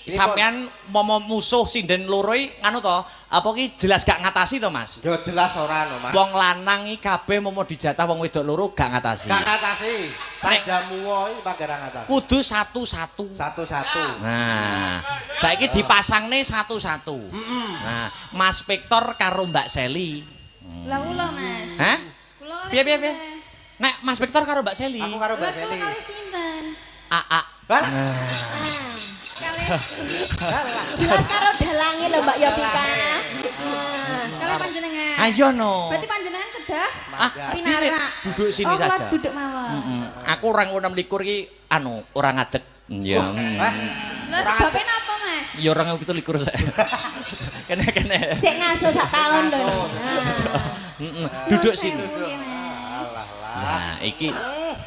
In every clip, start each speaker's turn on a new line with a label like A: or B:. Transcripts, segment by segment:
A: Sampean momo musuh sinden loro iki nganu to, apa ki jelas gak ngatasi to, Mas?
B: Yo jelas ora no, Mas.
A: Wong lanang iki kabeh momo dijatah wong wedok loro gak ngatasi.
B: Gak ngatasi. Sajamu wae panggara ngatasi.
A: Kudu satu-satu.
B: Satu-satu.
A: Nah, saiki dipasangne satu-satu. Nah, Mas Victor karo Mbak Seli.
C: Lah kula, Mas.
A: Hah?
C: Kula kalih
A: Piye, piye, piye?
C: sinten?
A: Nek Mas Victor karo Mbak Seli.
B: Aku karo Mbak
C: Lah kula
B: Seli.
C: kalih sinten?
A: AA.
B: Hah?
C: Kalih
D: Jelas karo dalange lho, Mbak Yovika.
C: kalih panjenengan.
A: Ayo no.
C: Berarti panjenengan kedah
A: Ah,
C: pinarak.
A: Duduk sini
C: Oh, kula
A: saja.
C: duduk mawon.
A: Aku orang 26 iki anu ora ngadeg. Iya.
B: Hah?
C: Lah sebabe napa, Mas?
A: Ya 2017 saya. Kene kene.
D: Cek ngaso sak tahun lho.
A: Duduk sini.
C: Sewu, nggih, Mas.
B: Alah lah.
A: Nah, iki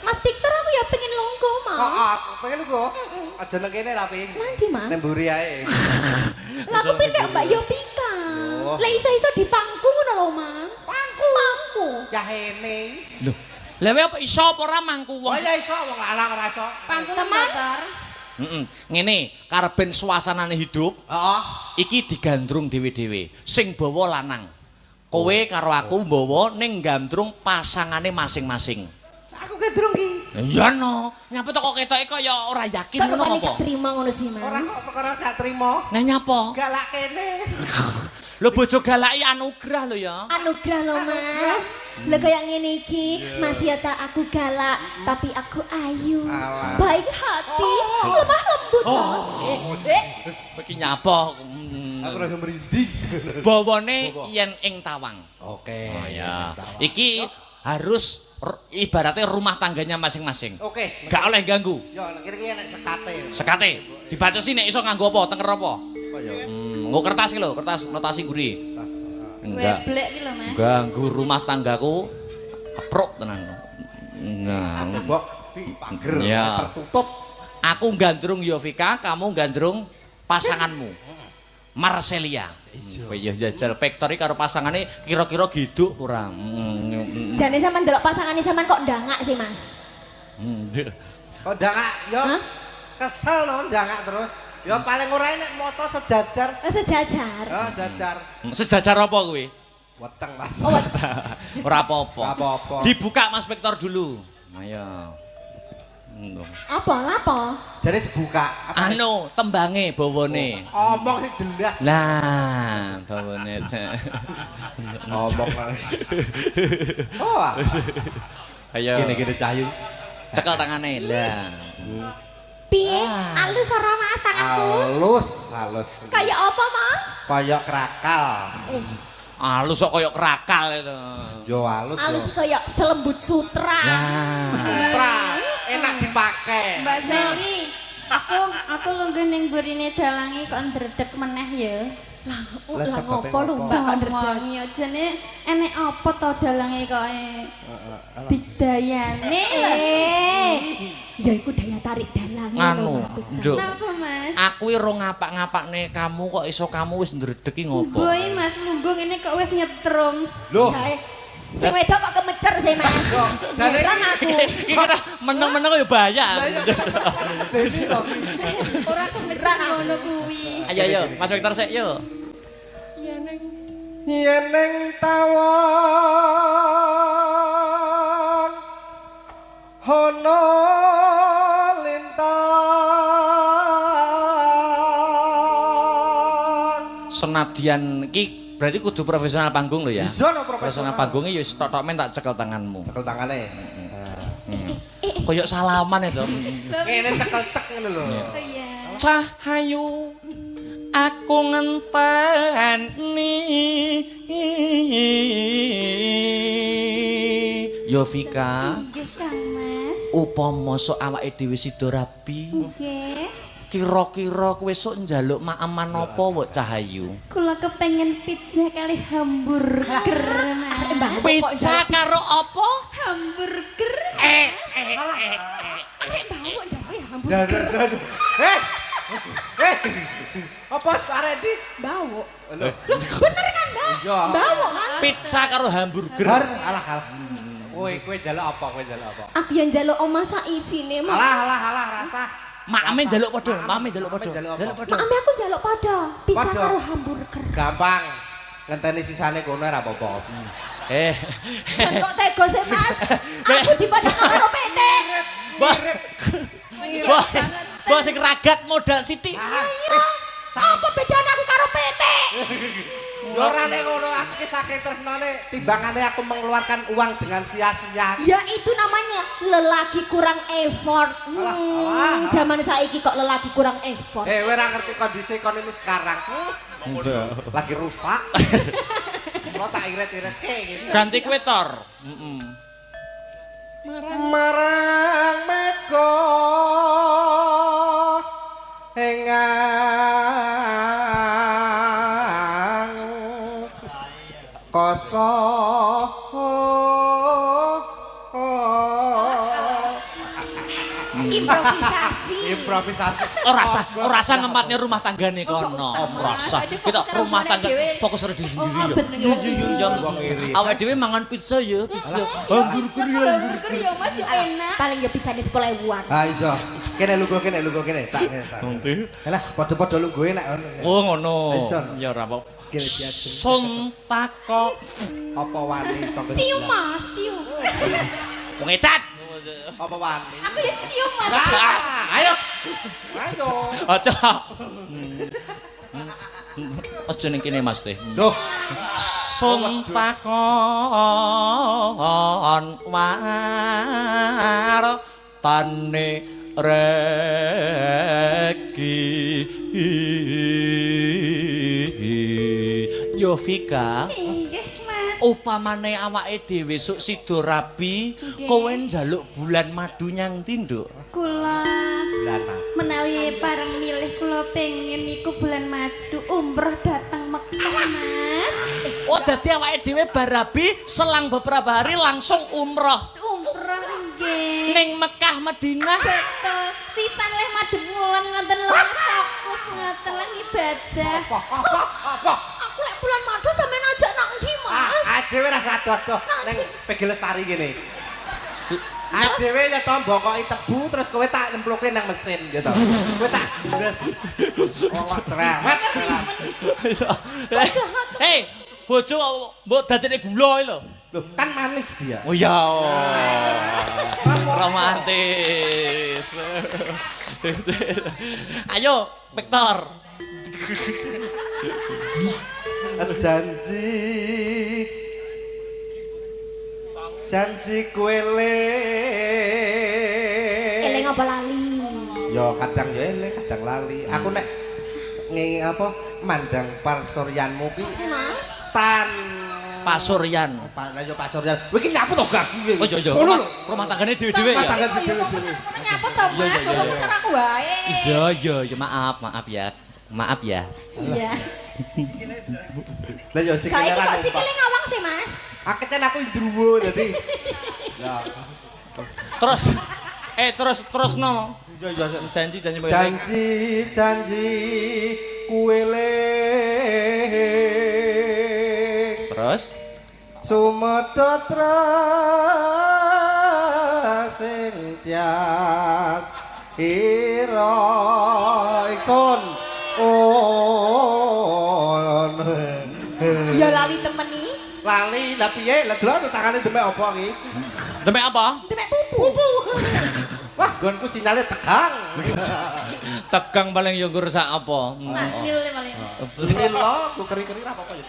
D: Mas Victor, aku ya pengen longgo, Mas.
B: Kok aku pengen lu Aja nang kene ra ping.
D: Nanti, Mas.
B: Nang mburi ae.
D: Lah aku pengen Mbak Yovika.
B: Yo.
D: Lah iso-iso dipangku ngono lho, Mas. Pangku. Pangku.
B: Ya hene.
A: Lho. Lah kowe apa iso apa ora mangku wong?
B: Wah ya iso wong lanang ora iso.
C: Pangku
D: Teman.
C: motor.
A: Heeh. Ngene, karben suasanane hidup
B: Heeh.
A: iki digandrung dhewe-dhewe. Sing bawa lanang. Kowe karo aku mbawa ning gandrung pasangane masing-masing.
B: Aku gedrung ki.
A: Iya no. Nyapa to kok ketoke kaya ora yakin
D: Kok
A: ngono
D: rupane
A: apa?
D: gak terima ngono sih, Mas.
B: Ora kok perkara gak trimo.
A: Nah nyapa?
B: Galak kene.
A: Lho bojo galaki anugerah lho ya.
D: Anugerah lho, Mas. Lho kaya ngene iki, Mas ya tak aku galak, tapi aku ayu.
B: Alah.
D: Baik hati, lemah lembut. Eh,
A: Iki nyapa?
B: Aku rada merinding.
A: Bawane yen ing tawang.
B: Oke.
A: Oh ya. Iki harus ibaratnya rumah tangganya masing-masing.
B: Oke.
A: Gak oleh ganggu.
B: Yo kira-kira nek sekate.
A: Sekate. Dibatasi nek iso nganggo apa? Tenger apa?
B: Apa ya?
A: Nggo kertas iki lho, kertas notasi guri. Enggak.
C: Weblek iki lho, Mas.
A: Ganggu rumah tanggaku keprok tenan. Nah,
B: Mbok di pager
A: Ya.
B: tertutup.
A: Aku gandrung Yovika, kamu gandrung pasanganmu. Marcelia. Iya jajal Factory karo pasangane kira-kira giduk ora.
D: Jane sampean ndelok pasangane sampean kok ndangak sih, Mas.
B: Kok ndangak yo
D: Hah?
B: Kesel no ndangak terus. Ya paling ora nek moto sejajar.
D: Oh, sejajar.
B: Ya jajar.
A: Sejajar apa kuwi?
B: Weteng, Mas.
D: Oh,
A: Ora apa-apa.
B: Ora apa-apa.
A: Dibuka Mas Victor dulu. Ayo.
D: Apa lapo?
B: Jare dibuka. Apa?
A: Anu, tembange bawane.
B: Omong sing jelas.
A: Lah, bawane.
B: Omong. Oh.
A: Ayo.
B: Gini-gini Cahyu.
A: Cekel tangane. Lah.
D: Piye? Alus ora, Mas, tanganku?
B: Halus, halus.
D: Kayak apa, Mas?
B: Kayak krakal.
A: Halus kok koyo krakal itu.
B: Yo halus.
D: Alus kayak selembut sutra.
A: Lah.
B: Sutra, enak dipakai.
C: Mbak Seli, aku lungguh ning burine dalange kok ndredeg meneh ya.
D: Lah,
B: Lah,
D: lah
B: sebabnya
D: ngopo lho,
B: ngopo?
D: Mbak, kok ndredeg?
C: Omongi jane enek apa to dalange kok didayane lho.
D: Eh, ya iku daya tarik dalange lho,
A: Nganu,
D: Mas Victor.
A: Nduk.
C: Napa, Mas?
A: Aku iki ora ngapak-ngapakne kamu kok iso kamu wis ndredeg iki ngopo?
C: Boy, Mas lungguh ngene kok wis nyetrum.
B: Loh,
D: Kae, sing wedok kok kemecer sih, Mas.
B: Jane
D: Heran aku.
A: Iki kira meneng-meneng ya bahaya.
B: Deni to.
C: Ora kemecer ngono kuwi.
A: Ayo ayo, Mas Victor sik yo.
B: Yen ning tawang ana lintang.
A: Senadyan iki berarti kudu profesional panggung lho ya.
B: Bisa no
A: Profesional
B: profesional.
A: panggungnya ya wis tok-tok men tak cekel tanganmu.
B: Cekel tangane.
A: Koyok salaman itu.
B: Ngene cekel-cek ngono lho.
C: Oh iya.
A: Cahayu aku ngenteni Yovika,
C: Nggih, Kang Mas.
A: Upama sok awake dhewe sida rabi,
C: Nggih.
A: Kira-kira kowe sok njaluk maeman apa wek Cahayu?
C: Kula kepengen pizza kali hamburger, Mas.
A: Pizza karo apa?
C: Hamburger.
D: Arek bawuk njawe hamburger.
B: Eh. Eh. Apa arek ndi?
D: Bawuk.
B: Lho.
D: Bener kan, Mbak?
B: Iya.
D: Bawuk kan?
A: Pizza karo hamburger.
B: Har alah alah. Kowe kowe njaluk apa? Kowe njaluk apa?
D: Aku yang njaluk omah sak isine, Mas.
B: Alah alah alah rasa.
A: Makame njaluk padha, makame njaluk padha. Njaluk padha.
D: Makame aku njaluk padha, pizza karo hamburger.
B: Gampang. Ngenteni sisane kono ora apa-apa.
D: Kok tega sih, Mas? Aku dipadakno karo PT.
A: Mbok sing ragat modal sithik.
D: Iya. Apa bedane aku karo PT?
B: Ya ora nek ngono, aku ki saking tresnane timbangane aku mengeluarkan uang dengan sia-sia.
D: Ya itu namanya lelaki kurang effort. Zaman saiki kok lelaki kurang effort.
B: Kowe ora ngerti kondisi ekonomi sekarang. Lagi rusak. Lo tak iret-iretke gitu.
A: Ganti kowe tor. Heeh.
B: Marang mega engang koso.
D: Improvisasi.
B: Improvisasi.
A: Ora usah ngempatne rumah tanggane kono. Ora usah. Kita rumah tangga fokus ora diri sendiri ya. Yo. Awake dhewe mangan pizza ya, pizza. Hamburger ya, hamburger.
C: Ya Mas ya enak.
D: Paling ya pizzane 10.000-an.
B: Ha iso. Kene lungguh kene, lungguh kene. Tak kene. Lah padha-padha lungguhe nek ngono.
A: Oh ngono. Ya ora apa. Sun takok
B: apa wani tonggo.
C: Cium Mas, cium.
A: Wong edan.
B: Apa wani?
C: Aku ya cium Mas.
B: Ayo. Ayo.
A: Aja. Aja ning kene Mas teh.
B: Loh.
A: Sun takon war tane regi. Yovika.
C: Nggih, Mas.
A: Upamane awake dhewe sok sida rabi, kowe njaluk bulan madu nyang ndi, Nduk?
C: Kula
B: bulan madu.
C: Menawi pareng milih kula pengen niku bulan madu umroh dateng Mekah, Mas.
A: Oh, dadi awake dhewe bar rabi selang beberapa hari langsung umroh.
C: Umroh nggih.
A: Ning Mekah Madinah.
C: Betul. Sisan leh madhep ngulon ngoten lho, fokus ngoten leh ibadah.
B: Apa?
D: Aku lek bulan madu sampean ajak nang ndi, Mas?
B: Ah, dhewe ra sadot ning PG Lestari kene. Dhewe ya to mbokoki tebu terus kowe tak nemploke nang mesin ya to. Kowe tak bles. Wong cerewet.
A: Hei, bojo mbok dadekne gula iki lho.
B: Loh, kan manis dia.
A: Oh iya. Romantis. Ayo, Victor.
B: Janji. Janji kowe
D: eling apa lali?
B: Ya kadang ya eling, kadang lali. Aku nek nge apa mandang pasuryanmu ki
D: Mas.
B: Tan
A: Pasuryan.
B: Lah ya pasuryan. Kowe iki nyapu to gak?
A: Oh iya iya. Rumah tanggane dhewe-dhewe ya.
B: Rumah tangga dhewe-dhewe.
C: Nyapu to Mas, kok karo aku wae.
A: Iya iya ya maaf, maaf ya. Maaf ya.
C: Iya.
B: Lah ya sikile
D: ra. Kok sikile ngawang sih, Mas?
B: Aku kan aku indruwo dadi. Ya.
A: Terus terus no.
B: Iya iya
A: janji janji
B: janji janji kuwe eling.
A: Terus
B: sumedha sing tias ira ingsun on.
D: Ya lali temeni.
B: Lali lah piye? Lah delok tangane demek apa iki?
A: Demek apa?
D: Demek pupu.
B: Wah, nggonku sinyale tegang.
A: Tegang paling yo nggur sak apa?
C: Sak mil paling.
B: Mil lho, ku keri-keri ra apa-apa ya.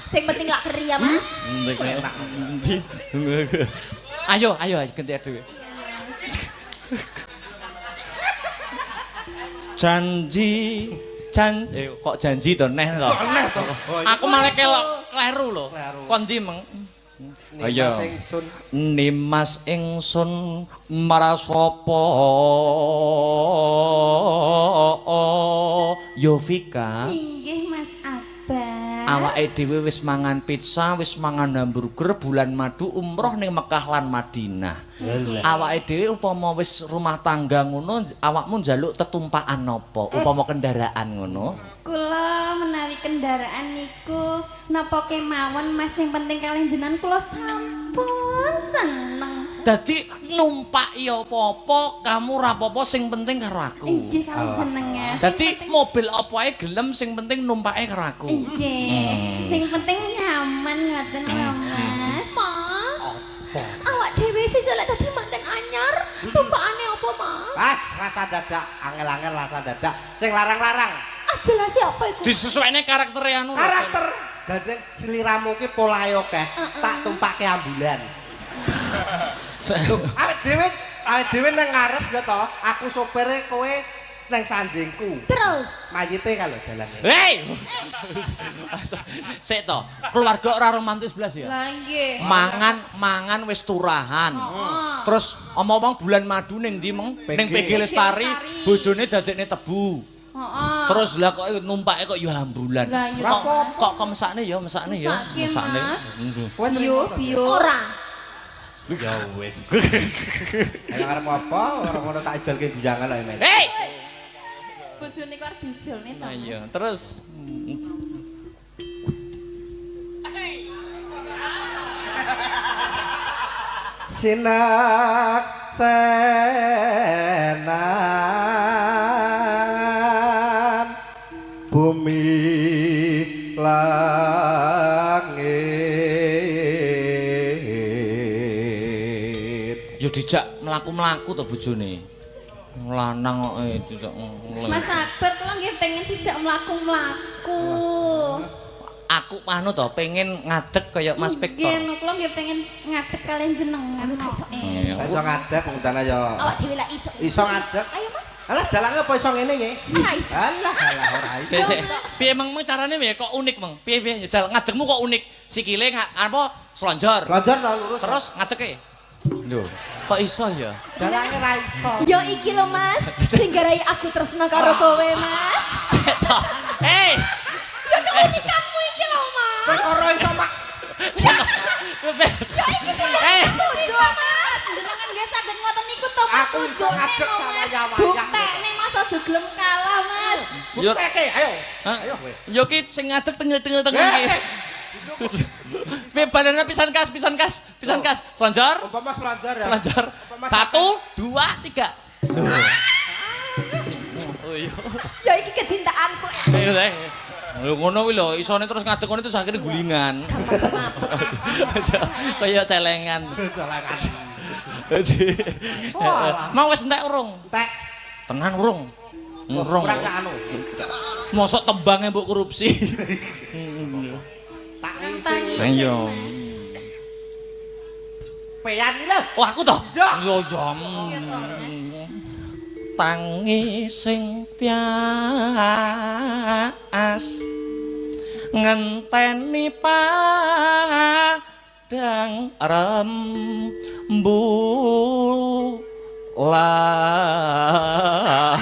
D: Sing penting lak keri ya, Mas.
A: Enak. Ayo, ayo ganti dhewe. Janji kok janji to neh to.
B: Kok neh to.
A: Aku malah kelok kleru lho. Kon ndi meng?
B: Nimas ingsun.
A: Nimas ingsun marasapa Yovika.
C: Inggih Mas Abah.
A: Awake dhewe wis mangan pizza, wis mangan hamburger, bulan madu, umroh ning Mekah lan Madinah. Awake dhewe upama wis rumah tangga ngono, awakmu njaluk tetumpakan napa? Upama kendaraan ngono?
C: Kula menawi kendaraan niku napa kemawon Mas, sing penting kalih jenengan kula sampun seneng.
A: Dadi numpaki apa-apa kamu ora apa-apa sing penting karo aku.
C: Nggih kalian jenengan. Sing
A: Dadi
C: penting-
A: mobil apa ae gelem sing penting numpake karo aku.
C: Nggih. Sing penting nyaman ngoten lho, Mas.
D: Mas. Awak dhewe sesuk lek dadi manten anyar, tumpakane apa, Mas?
B: Pas rasa dadak, angel-angel rasa dadak. Sing larang-larang.
D: Ah, jelas apa iku?
A: Disesuaikne karaktere anu. lho.
B: Karakter gandeng sliramu ki polahe akeh, tak tumpakke ambulan. Awake dhewe nang ngarep ya to, aku sopire kowe nang sandingku.
D: Terus
B: Mayite kalau dalane.
A: Hei. Sik to, keluarga ora romantis blas ya.
C: Lah nggih.
A: Mangan wis turahan. Terus omong-omong bulan madu ning ndi meng? Ning PG Lestari,
C: Lestari.
A: bojone dadekne tebu.
C: Heeh.
A: Terus lah kok numpake kok ya ambulan.
C: Lah, iya.
A: Kok kok kok mesakne ya, mesakne ya,
C: Mesake,
A: mesakne.
C: Mas.
B: Kowe
C: Bio
B: nrimo to?
C: bio.
D: ora.
B: Ya wis. Ayo arep apa? Ora ngono tak ijalke guyangan ae men.
A: Hei.
C: Bojone kok arep dijolne to.
A: Nah,
C: Mas.
A: iya, terus
B: Sinak senan bumi langit.
A: ya dijak mlaku-mlaku to bojone. Lanang kok dijak
C: Mas Akbar kula nggih pengen dijak mlaku-mlaku.
A: Aku anu to pengen ngadeg kaya Mas Victor.
C: Nggih, kula nggih pengen ngadeg kalian jenengan.
D: Kami gak iso.
A: Iya.
B: Iso ngadeg undang ya.
D: Awak dhewe lak iso.
B: Iso ngadeg.
D: Ayo, Mas.
B: Alah dalange apa iso ngene nggih?
D: Ora iso.
B: Alah alah ora iso.
A: Sik sik. Piye meng meng carane piye kok unik meng? Piye piye jajal ngadegmu kok unik? Sikile apa slonjor.
B: Lonjor to lurus.
A: Terus ngadeke. Lho, kok iso ya?
B: dalange ra iso.
D: Ya iki lho, Mas. Sing garai aku tresno karo kowe, Mas.
A: Sik to. Hei.
D: Ya keunikanmu iki lho, Mas.
B: Perkara iso mak
A: Hei.
C: Tujuh, Mas. Jenengan nggih saged ngoten niku to, Mas.
B: Aku iso
C: Tujune
B: ngadeg
C: no, Mas.
B: sawaya-wayah.
C: Buktekne Mas aja gelem kalah, Mas.
A: Yo
B: bukteke ayo.
A: Hah?
B: Ayo kowe.
A: Yo ki sing ngadeg tengil-tengil tengil iki. Piye balene pisan kas, pisan kas, pisan kas. Slonjor,
B: Umpama selonjor ya.
A: slonjor.
B: Umpama
A: 1 2 3. Lho. Oh iya.
D: Ya iki kecintaanku.
A: Ayo ayo. Lho ngono kuwi lho, isone terus ngadeg ngono terus akhirnya gulingan.
D: Gampang semaput.
A: Kaya celengan.
B: Celengan.
A: Mau wis entek urung?
B: Entek.
A: Tenan urung. Urung.
B: Kurang sak anu.
A: Mosok tembange mbok korupsi.
B: Tak ngisi.
C: Tangi.
A: Iya.
B: Pean lho.
A: Oh aku toh?
B: Iya.
A: Yo yo.
C: Iya toh, Mas.
A: Tangi sing tias ngenteni padang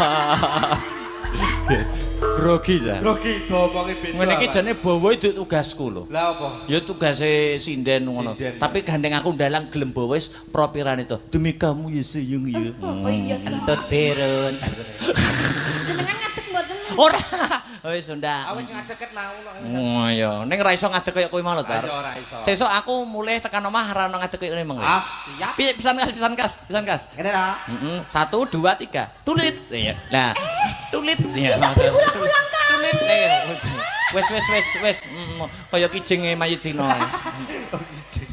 A: rembulan. Grogi ya.
B: Grogi diomongi beda.
A: Ngene iki jane bawa itu tugasku lho.
B: Lah apa?
A: Ya tugase sinden ngono.
B: Sinden.
A: Tapi gandeng aku ndalang gelem bawa wis propirane to. Demi kamu ya sayang ya.
D: Oh iya.
B: Entut birun.
C: Jenengan ngadeg mboten?
A: Ora. Wis ndak.
B: Ah wis ngadeg mau kok.
A: Oh iya, ning ora iso ngadeg kaya kowe mau lho, Tar.
B: Ayo ora iso.
A: Sesuk aku mulih tekan omah ora ono ngadeg kaya ngene meng.
B: Ah, siap.
A: Piye pisan kas, pisan kas, pisan kas.
B: Ngene ta.
A: Heeh, 1 2 3. Tulit. Iya. Nah, tulit. Iya.
D: Bisa berulang-ulang kali.
A: Tulit. Iya. Wis wis wis wis kaya kijinge mayit Cina.
B: Oh, kijing.